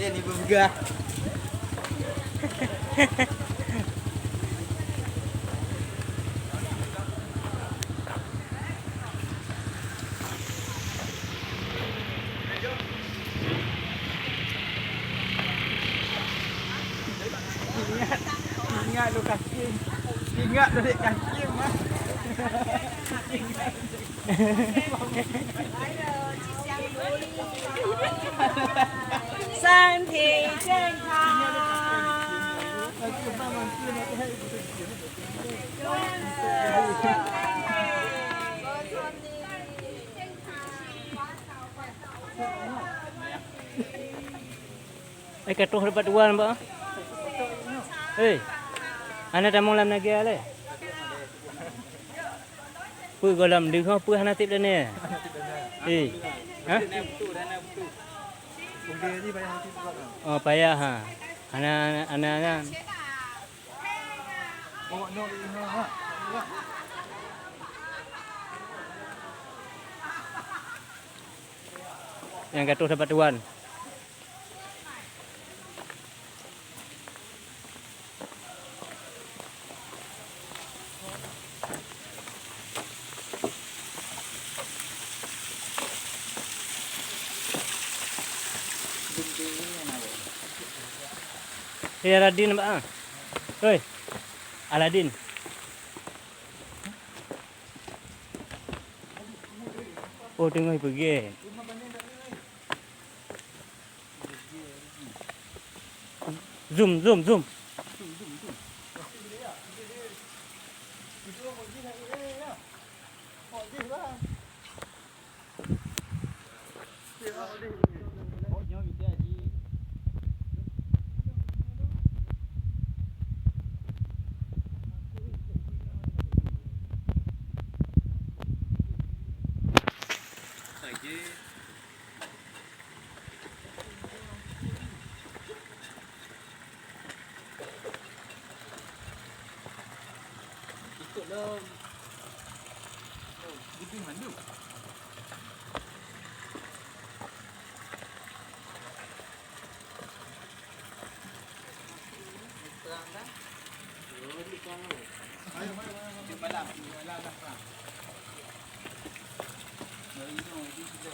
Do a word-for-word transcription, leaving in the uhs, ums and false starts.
Ini peugah. Ingat, ingat lu kaki. Ingat lu dek kaki, Mak. 身体健康。 Eh, ka troh dapat dua nampak ah. Hei. Hana tamong lam nagea lé. Peue gohlom deungoe peue hana tiep dane? Eh. Ha? Oh, payah ha. Hana, hana, hana. Nyang ka troh dapat tuan. Eh, Aladin, Mbak, ah. Oi, Aladin. Oh, teungoh peugèt. Zoom, zoom, zoom. Ikut lom. Oh, gede mandum. Perang dah. Oh, di perang tu. Ayo, ayo, ayo, ayo. Di malam, di malam dah perang. Baru ni, di situ.